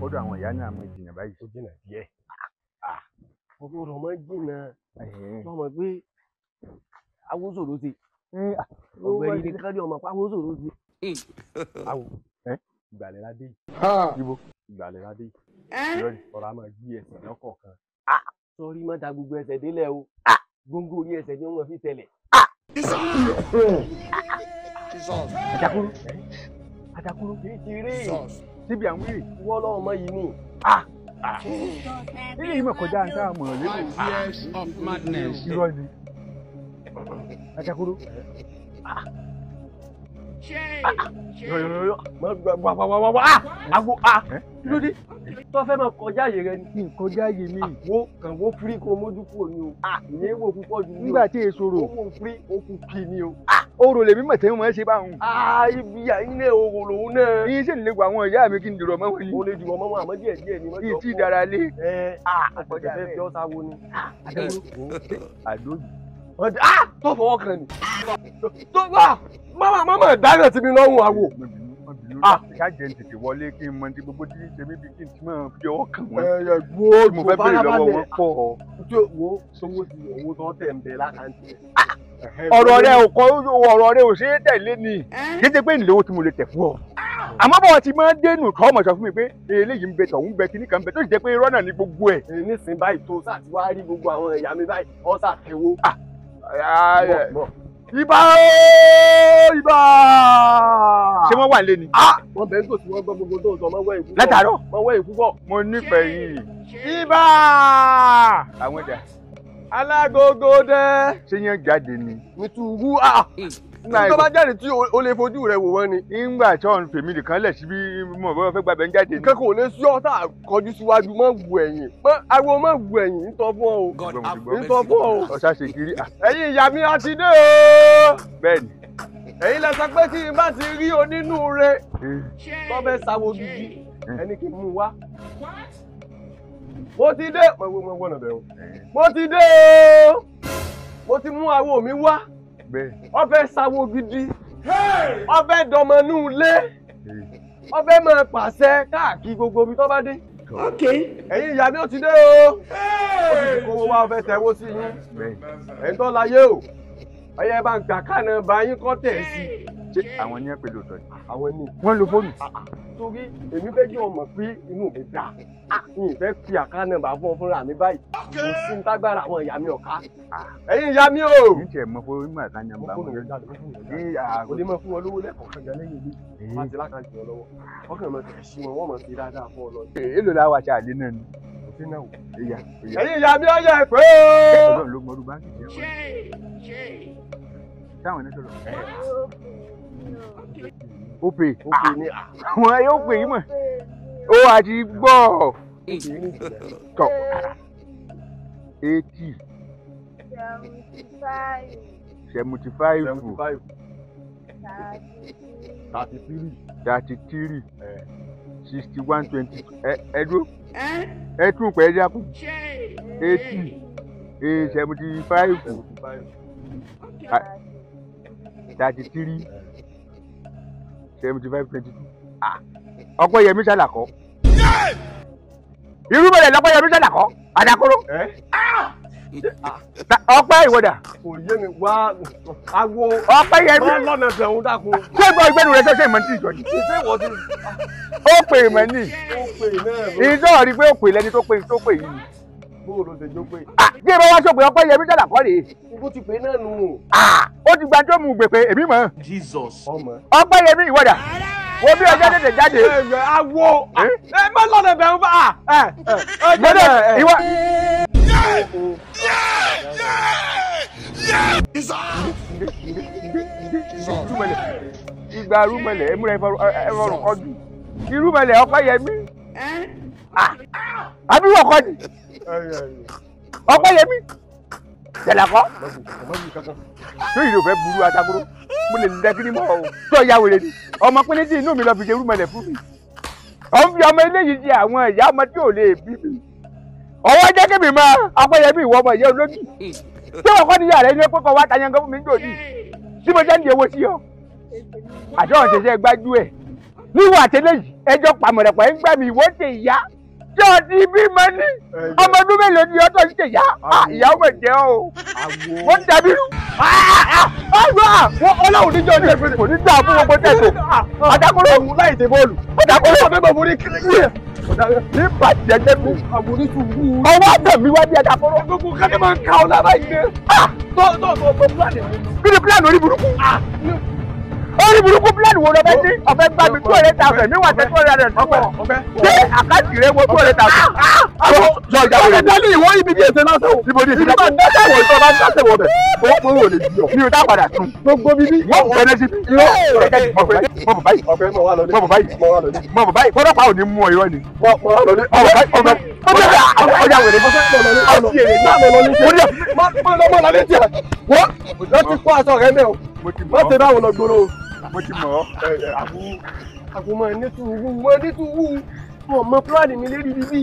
Mọ̀ àwọn ìyá náà mọ̀ jìnnà báyìí. Ó jìnnà díẹ̀. Ọgbọ́dọ̀ mọ̀ jìnnà. Tó mọ̀ pé awúsòrò ti. Ọ̀gbẹ́ni ní kárí ọmọ pa awúsòrò ti. Awo ìgbàlẹ̀ la dé yìí. Ibo ìgbàlẹ̀ la dé yìí. Ọ̀rọ̀ a máa gbé ẹsẹ̀ lọ́kọ̀ọ̀kan. Sọrí má da gbogbo ẹsẹ̀ délẹ̀ o. Góńgó orí ẹsẹ̀ ni wọ́n fi tẹ̀lẹ̀. Àjàkúrú. Àjàkúrú kì í ti rí. Síbi àwọn wíìrì. Wọ́n lọ́wọ́ mọ yìí nù. Ilé yìí mọ̀ kọjá ń tá a mọ̀ lérò. Years of madness. Irọ́ ni. Àjàkúrú. Wà àgbo a kí ló dé? Tó fẹ́ máa kọjá àyè rẹ ni. Kí n kọjá àyè mi. Wo kàn wo firi kó mójú kúrò ní o. Ìyẹn wò púpọ̀ jù ní o. Nígbà tí èso rò. Ó wò firi ó kú kí ni o. Orò lèmi mọ̀ tẹ́ wọ́n ṣe báwọn. Ibi ilé orò lòun náà. Iye sì ń lè gba àwọn ìyá mi kí n dìrọ̀ mọ́ wọn ni. O lè dìrọ̀ mọ́ wọn àmọ́ díẹ̀ díẹ̀ ni. Kí n tí dára lé. Àkọjá fẹ́ fi ọ́ sáwo ni. Àdó yìí. Tó fọwọ́ kan ni. Tó wà máma dáná sí mi lọ́rùn àwò. Ṣáàjẹ́ ń tètè wọlé kí n mọ ti gbogbo tí ń ṣe mí bí kí n ti máa fi ọwọ́ kàn wọ́n. Wo mo fẹ́ béèrè lọ́wọ́ wọn pọ̀. Wo sowó ti owó tó tẹ̀ ń bẹ lákàntì. Ọ̀rọ̀ rẹ ò kọ́ ọ̀rọ̀ rẹ ò ṣeé tẹ̀lé ni. Kì í ṣe pé ìléwó tí mo lè tẹ̀ fún ọ. Àmọ́ bọ́ọ̀ ti máa ń dénú tọ́ ọmọ sọ fún mi pé eléyìí ń bẹ tọ̀hún bẹ kíní kan bẹ tó sì jẹ́ pé irọ́ náà ní gbogbo ẹ̀. Nísìnyí báyìí tó sáà ti wá rí gbogbo àwọn ẹ̀yà mi báyìí ọ́ sáà tẹ̀wó. Ibà ooo ibà. Ṣé wọ́n wà lé ni? Wọ́n bẹ̀rẹ̀ tó ti wọ́n gbọ́ gbogbo tó ń sọ mọ́wọ́ ìkú. Látàárọ̀. Mọ́wọ́ ìkú bọ̀. Mo nífẹ̀ẹ́ yìí. Ibà. Àwọn ẹ̀dá. Alágogo dẹ. Ṣé yẹn jáde ni? Nítúwú tó bá jáde tí o lè fojú rẹ wò wọ́n ni. Nígbà tí ọ̀n fèmí nìkan lẹ̀ síbí mo bọ́ fẹ́ gbàgbẹ́ ń jáde ni. Kẹ́kọ̀ọ́ lè sí ọ́ tá a kọjú síwájú mọ́ wù ẹ̀yìn. Awo mọ́ wù ẹ̀yìn ń tọ́ fún ọ o. Ń tọ́ fún ọ o. Ọ̀sá ṣe kiri. Ẹ̀yin ìyá mi a ti dé o. Bẹ́ẹ̀ni. Ẹ̀yin lẹ sọ pé tí n bá ti rí onínúure tó fẹ́ sáwo gidi ẹni kí n mú wá. Mo ti dé. Mo ti dé o. Mo ti mú awo mi wá. Ó fẹ́ sáwó gidi, ó fẹ́ dọmọnú ilé, ó fẹ́ máa pàṣẹ káàkiri gbogbo ibi tó bá dé. Ẹ̀yin ìyá mi ó ti dé o, ó sì ti kówó wá ó fẹ́ tẹ̀wó sí yín. Ẹ̀yin tó láyé o, ọyẹ bá ń gbà kánà bá yín kọ́ tẹ̀ sí. Ṣé àwọn ní ẹ pẹ̀lú ọ̀tọ̀ ni? Àwọn ní. Wọ́n lo fóònù. Torí èmi fẹ́ jẹ́ ọmọ pé inú mi dà. Mi ì fẹ́ fi àkánà bá fún ọ fúnra mi báyìí. Kò sí ní tágbára àwọn ìyá mi ọ̀ká. Ẹ̀yin ìyá mi o. Kì í tiẹ̀ mọ fún mímọ àkànnà bá wọn. Kò lè mọ fún wọn lówó lẹ́kọ̀ọ́ kan lẹ́yìn ilé. Wọ́n ti lákàntì wọn lọ́wọ́. Wọ́n kàn mọ tẹ̀ sí wọn, wọ́n mọ̀ sí dáadáa fún ọ lọ. Èlò la wà ṣáà lé náà ni. Kò sí náà wò. Ẹ̀yin ìyá mi ọ̀yà ẹ̀ pé o. Ọlọ́run ló mọ orú báńkì tí ẹ wọ́n. Táwọn ẹni sọ̀rọ̀. Ó pè. Àwọn yóò pè yín mọ̀. Ó àti gbọ́. Tọ̀. 80. 75. 33. 61 20. Ẹ dúró. Ẹ tún pẹ̀ ẹ́ dákú. 80. 75. 33. 75 22. Ọpẹ́yẹmí Ṣàlàkọ́. Irú bẹ̀rẹ̀ lọ́pẹ́yẹmí Ṣàlàkọ́. Àdàkóró. Ọpẹ́ ìwọ́dà. Kò yé mi wá awo. Ọpẹ́yẹmí. Má lọ́nà tẹ̀hún dákun. Ṣé ìgbọ́ ìgbẹ́nu rẹ ṣẹ̀ṣẹ̀ mọ̀ ní ìjọ ni? Ṣé ìwọ ti. Ó pè mọ̀ ní. Ó pè náà. Ìjọ rí pé ó pè lẹni tó pè yìí. Bóò ló ṣe jó pé. Bí ẹ bá wá sọ̀pẹ̀ Ọpẹ́yẹmí Ṣàlàkọ́ rèé. Ikú ti pè náà nù. Ó ti gba tó mú gbèpè èmi mọ̀. Jesus. Ọpẹ́yẹmí ìwọ́dà. Wo bí ọjọ́ tètè jáde. Awo ẹ má lọ́nà bẹ̀rù bá. Gbọ́dọ̀ ìwọ. Igba rúmọlẹ̀ ẹ múra ẹfọrùn kọjú. Irúmọlẹ̀ Ọpẹ́yẹmí. Àbí wọ́n kọ́ ni? Ọpẹ́yẹmí. Ṣàlàkọ́. Tó yìí ló fẹ́ burú atakoro. Mo lè lẹ́ kí ni mọ́ o. Tó ya wèrè ni. Ọmọ pínlẹ̀ tí inú mi lọ fi ṣe irúmọlẹ̀ fún mi. Ó ń fi ọmọ eléyìí jẹ àwọn ìyá ọmọ tí ò lè bí mi. Ọwọ́ jẹ́ kí mi máa Ọpẹ́yẹmí ìwọ ọmọ ìyá olójì. Ṣé wọ́n kọ́ ni yàrá ẹni pé kọ́ wá tayangan fún mi ní òní? Tí mo jẹ́ ń di owó sí ọ. Àti ọ̀hún ṣẹ̀ṣẹ̀ gbájú ẹ̀. Níwọ̀n àtẹlẹ́ yìí, Ẹjọ́ pàmọ̀rẹ̀pọ̀ ń gbà mí ìwọ ṣe ìyá. Tí o ti bímọ ní ọmọ ọdún mélòó ni ọtọ̀ ṣe ìyá? Ìyá ọmọ jẹ́ o. Wọ́n dàbí rú. Ọlọ́run níjọ́ ní ẹgbẹ́ kò ní gbà fún gbogbo tẹ̀sán. Àdàkọ́rọ́ òun láì dé bọ́ọ̀lù. Àdàkọ́rọ́ ọ̀fẹ́ bọ̀ borí kiri. Ní bàjẹ́ jẹ́ mi. Ọwọ́ àtẹ̀mí wá bí àdàkọ́rọ́. Gbogbo kẹ́kẹ́ máa ń ka ọ lára yìí. Tó pílánì. Kí ni pílánì orí burúkú? Orí burúkú pílánì wo lọ fẹ́ ní? Ọ̀fẹ́ gbà mí 200,000 mi wà tẹ́ 200,000. Ṣé àkáǹtì rẹ wo 200,000? Sọ ìjà wèrè. Dálé ìwọ ibi bí èsè lásán o. Ibo ni Ibi máa ń dáṣẹ̀ wọ̀ ìjọba ń dáṣẹ̀ wọ̀ bẹ̀. Owó ò lè di ọ. Mi ò dá padà tún. Gbogbo bíbí. Wọ́n bẹ̀rẹ̀ sí. Irọ́. Mọ̀ bọ̀ báyìí. Ọ̀fẹ́ mọ̀ wá lọlé. Mọ̀ bọ̀ báyìí. Mọ̀ wá lọlé. Mọ̀ bọ̀ báyìí. Kọ́dọ̀pá ò ní mú ọ irọ́ ni. Mọ̀ wá lọlé. Ọmọ báyìí. Ọmọ ọjà wèrè. Mọ̀ lọlé tiẹ̀. Wọ́n lọ ti kó aṣọ rẹ mẹ́ o. Mo ti mọ̀ Wọ́n ti báwo lọ gbòòrò. Mo ti mọ̀ ọ́. Àbú mọ̀ ní tùwú mọ̀ ní tùwú. Mọ̀ mọ pílánì mi lérí bíbí.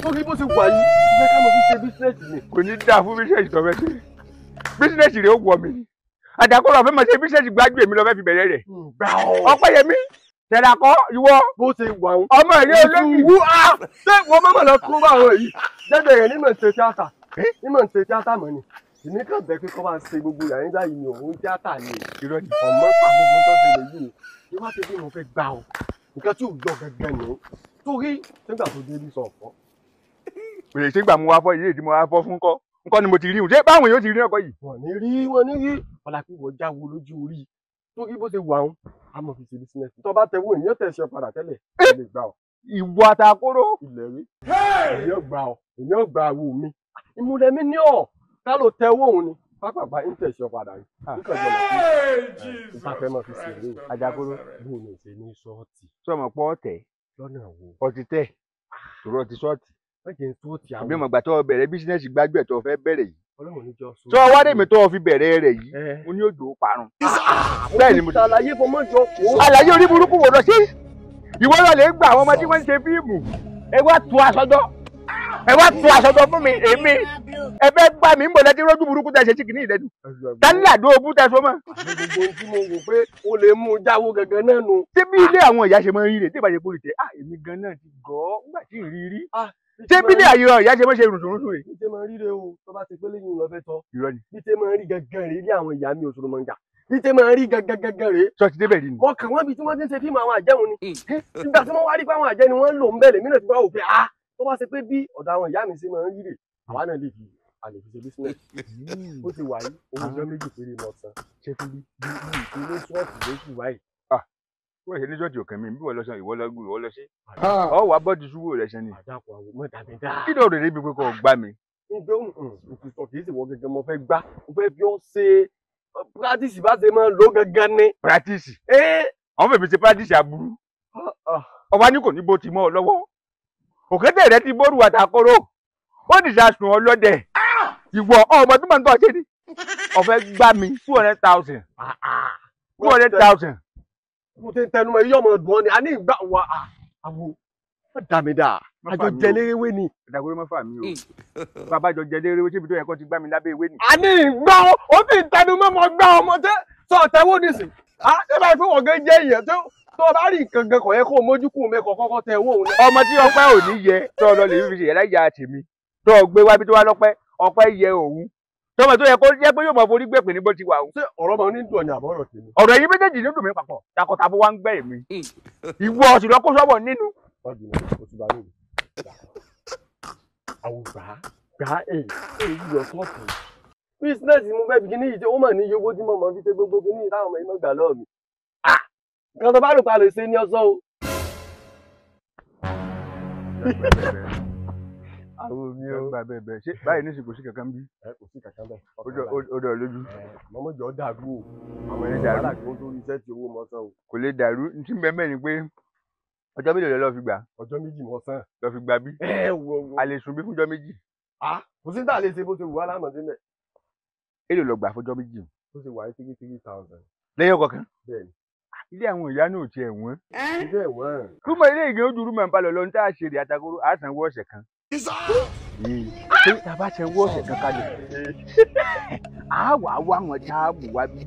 Torí bó ṣe wà yìí, fẹ́ ká mọ̀ fi ṣe bísíǹsì ni. Kò ní dáa fún bísíǹsì tó fẹ́ ṣe. Bísíǹsì rẹ̀ ó wọ̀ mí. Àdàkọ́rọ̀ fẹ́ máa ṣe bísíǹsì gbájú èmi lọ fẹ́ fi bẹ̀rẹ̀ rẹ̀. Gbà ọ́. Ọpẹ́yẹmí, Tẹ̀dàkọ́, ìwọ. Bó ṣe wà ń. Ọmọ ìlú olóyìn. Wú á. Ṣé wọ́n mọ̀mọ́ lọ kó bá àwọn yìí? Jẹ́jẹ́ rẹ̀ ní mọ̀ ń ṣe tíátà. Ní mọ̀ ń ṣe tíátà mọ̀ ni. Èmi kàn bẹ́ pé kọ́ bá ń ṣe gbogbo yàrá nígbà yìí ni òun tíátà ni. Irọ́ ni. Ọmọ pa gbogbo tó ṣe lè yìí. Ní wá ṣe bí mo fẹ́ gbà ọ́. Nǹkan tí ò lọ gẹ́gẹ́ ni. Torí nígbà tó dé ní sọ ọ̀fọ́. Òye ṣé gbà mo wá fọ́ ilé tí mo wá fọ́ fún kọ́. Nǹkan ni mo ti rí òun. Ṣé báwọn yóò ti rí ọkọ yìí? Wọ́n ní rí, wọ́n ní rí. Ọlá pé wọ́n jáwo lójú orí. Torí bó ṣe wà ń, a mọ̀ fi ṣe bísínẹ́sì. Tó bá tẹ̀wọ́ èèyàn tẹ̀ ṣe padà tẹ́lẹ̀. Ó lè gbà ọ́. Ìwọ àtàkóró. Ilẹ̀ rí. Èmi ò gbà ọ́. Èmi ò gbà àwọ̀ mi. Ìmúlẹ̀ mi ní ọ̀. Ká ló tẹ̀wọ́ òun ni. Pápápá ń tẹ̀ ṣe padà rí. Níkan jọ mọ̀ pé ìta fẹ́ mọ̀ fi ṣe eré o. Àjàkóró. Bó o ní ṣe ní ṣọ́ọ̀tì. Sọ̀mọ̀ pọ̀ ọ̀tẹ̀. Lọ́nà wo? Ọtí tẹ̀. Tòrọ ti ṣọ́ọ̀tì. Wọ́n jẹ́ ṣọ́ọ̀tì àwọn. Àbí mọ̀gbà tó o bẹ̀rẹ̀ bísínẹ́sì gbájú ẹ̀ tó o fẹ́ bẹ̀rẹ̀ yìí. Ọlọ́run ní jọ sọ. Tó o wá dèmi tó o fi bẹ̀rẹ̀ rẹ̀ yìí, mo ní òjò parun. Bẹ́ẹ̀ ni mo ti. Àlàyé fọmọ́jọ kó. Àlàyé orí burúkú wò lọ sí. Ìwọ náà lè gba àwọn ọmọ tí wọ́n ń ṣe fíìmù. Ẹ wá tu aṣọ jọ. Ẹ wá tu aṣọ jọ fún mi, èmi. Ẹ fẹ́ gbà mí ń bọ̀ lẹ́tí rójú burúkú tẹ̀ ṣe sí kìíní ìlẹ́nu. Tálí àdó ogún tẹ so mọ́. Gbogbo ohun tí mo wò pé o lè mú un jáwó gẹ́gẹ́ náà nu. Ṣé bí ilé àwọn ìyá ṣe máa ń rí rè tí ìbàjẹ́ pólì tẹ? À èmi gan náà ti gọ̀ ọ́ nígbà tí ì rí rí. Ṣé bí ilé àyè ìyá ṣe máa ń ṣe rùnsùnrùnsùn rè? Bí ṣe máa ń rí rè o, tó bá ti pé lẹ́yìn lọ fẹ́ sọ. Irọ́ ni. Bí ṣe máa ń rí gẹ́gẹ́ rè ní àwọn ìyá mi òṣòro máa ń jà. Bí ṣe máa ń rí gẹ́gẹ́ gẹ́gẹ́ rè. Sọ ti débẹ̀ rí ni. Mo kàn wọ́n bí tí wọ́n ti ń ṣe fíìmù àwọn àjẹun ni. Nígbà tí wọ́n wá rí pé àwọn àjẹ́ ni wọ́n ń lò ń bẹ̀rẹ̀ mí náà ti wá wò pé ah tó bá ṣe pé bí ọ̀dọ̀ àwọn ìyá mi ṣe máa ń rí rè àwa náà lè fi a lè fi ṣe business. Ó ti wà yìí owó ọjọ́ méjì péré mọ̀ san. Ṣé fún bí? Bí ilé ṣọ́ọ̀tì lóṣù báyìí. Wọ́n ṣe ní ṣọ́ọ̀tì òkè mi bí wọ́n lọ sàn ìwọ lọ gbé ìwọ lọ sí. Ọ wà bọ́ọ̀dù ṣubú rẹ̀ ṣe ni. Àdàpọ̀ àwọn ọmọ dàbí dáa. Kí ló rè débi pé kò gbá mi? Ìgbé òǹkùsọ̀ kì í sì wọ gẹ́gẹ́ mo fẹ́ gbá. Mo fẹ́ fi ọ́ ṣe practice bá ṣe máa lò gẹ́gẹ́ ni. Practice? Àwọn fèmí ṣe practice aburú. Ọba ní kò ní bó ti mọ́ ọ lọ́wọ́. Òkété rẹ ti bóru àtàkóró. Ó ní sàsùn ọlọ́dẹ. Ìwọ ọmọ tó máa ń tọ́ ṣe ni. Ọ̀fẹ́ gbá mi 200,000. 200,000. Mo ti ń tẹnumọ́ iye ọmọ ọdún ni a ní ìgbà wa àwo wọ́n dà mí dà àjọ jẹlérewé ni. Àdàkóró má fà mí o. Bàbá jọ jẹlérewé síbi tó yẹ kó ti gbá mi lábẹ́ ewé ni. A ní ìgbà ó sì ń tẹnumọ́ mọ́ gbá ọmọ tẹ́ sọ tẹ́wọ́ nísìn. Ṣé báyìí pé wọ́n gé jẹ́ ìyẹn tó o bá rí nǹkan gan kò yẹ kó o mójú kù mẹ́kọ̀ọ́ kọ́kọ́ tẹ owó òun. Ọmọ tí ọpẹ́ ò ní yẹ tó lọ lè fi ṣe yàrá ìyá tèmi tó o gbé wábi tó wá lọ́pẹ́ ọpẹ́ yẹ òun tọmọ tó yẹ kó jẹ́ pé yóò mọ forí gbèpè ní bó ti wà o. Ṣé ọ̀rọ̀ máa ń dùn ọ̀yàn àbọ̀rọ̀ tèmi? Ọ̀rọ̀ yìí méjèèjì ló dùn mí papọ̀ takọtabo wa ń gbẹ́ mi. Ìwọ sì lọ kó sọ́wọ́ nínú. Àwọn gbà gbà ẹ̀ ẹ̀ yọ sọ́ọ̀tì. Bísínẹ́sì mo fẹ́ fi kíní yìí ṣe ó mà ní iye owó tí mo mọ̀ fi ṣe gbogbo kíní yìí táwọn ọmọ yìí mọ̀ gbà lọ́ọ̀ mi. Nǹkan tó bá rò pa lè ṣe ní ọ̀sán o. Àwọn mi o. Gba bẹ́ẹ̀ bẹ́ẹ̀ ṣé báyìí ní ìsìnkú sí kankan bí? Ẹ kò sí kankan bẹ́ẹ̀. Ó dọ̀ lójú. Àmọ́ mọ̀jọ́ dàrú o. Àwọn ẹni dàrú. Wàhálà kí wọ́n tó rí iṣẹ́ tí owó mọ san o. Kò lè dàrú. N tí bẹ́ẹ̀ mẹ́rin pé ọjọ́ mélòó lọ fi gbà? Ọjọ́ méjì mọ san. Lọ fi gbà bí? Ẹ wo wo. A lè sùn bí fúnjọ́ méjì. Kò sí tá a lè ṣe bó ṣe wù wá lánàá sílẹ̀. Èló lọ gbà fúnjọ́ méjì? Ó ṣe wà ní 3,000. Lẹ́yìn ọkọ̀ kan? Bẹ́ẹ̀ni. Ilé àwọn ìyá náà ò tiẹ̀ wọ́n. Ilé ẹ̀wọ̀n. Rúmọ̀ ilé ìgbé ojú rúmọ̀ ń balọ̀ lọ ní tá a ṣe rè àtàkùrọ̀ àsanwó ọ̀sẹ̀ kan. Ṣé tá a bá sanwó ọ̀sẹ̀ kan kalẹ̀? A wà wá wọn tá a bù wá bí.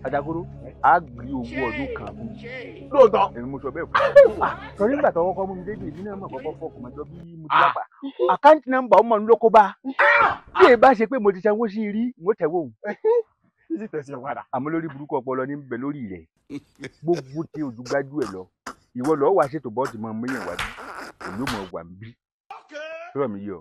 Àtàkùrọ̀ Á gbé owó ọdún kan fún mi. Lóòótọ́. Èmi mo sọ bẹ́ẹ̀ fún un. Sọrí nígbà tó kọ́kọ́ mú mi débi, èmi náà mọ̀ kọ́kọ́ fọkùn mọ́jọ́ bí mo ti wá pa. Account number ọmọ mi ló kó bá. Bí èyí bá ṣe pé mo ti sanwó sí i rí, mo tẹ̀wọ́ òun. Títí tẹ̀sí ọ̀ padà. Àmọ́ lórí burúkú ọpọlọ ní bẹ lórí rẹ̀. Gbogbo tí ojú gbájú ẹ̀ lọ. Ìwọ lọ́ọ́ wá ṣètò bọ́ọ̀tì mọ́ míyàn wá bí. Èmi ò mọ̀ wà ń bí. Sọ̀rọ̀ mi yọ.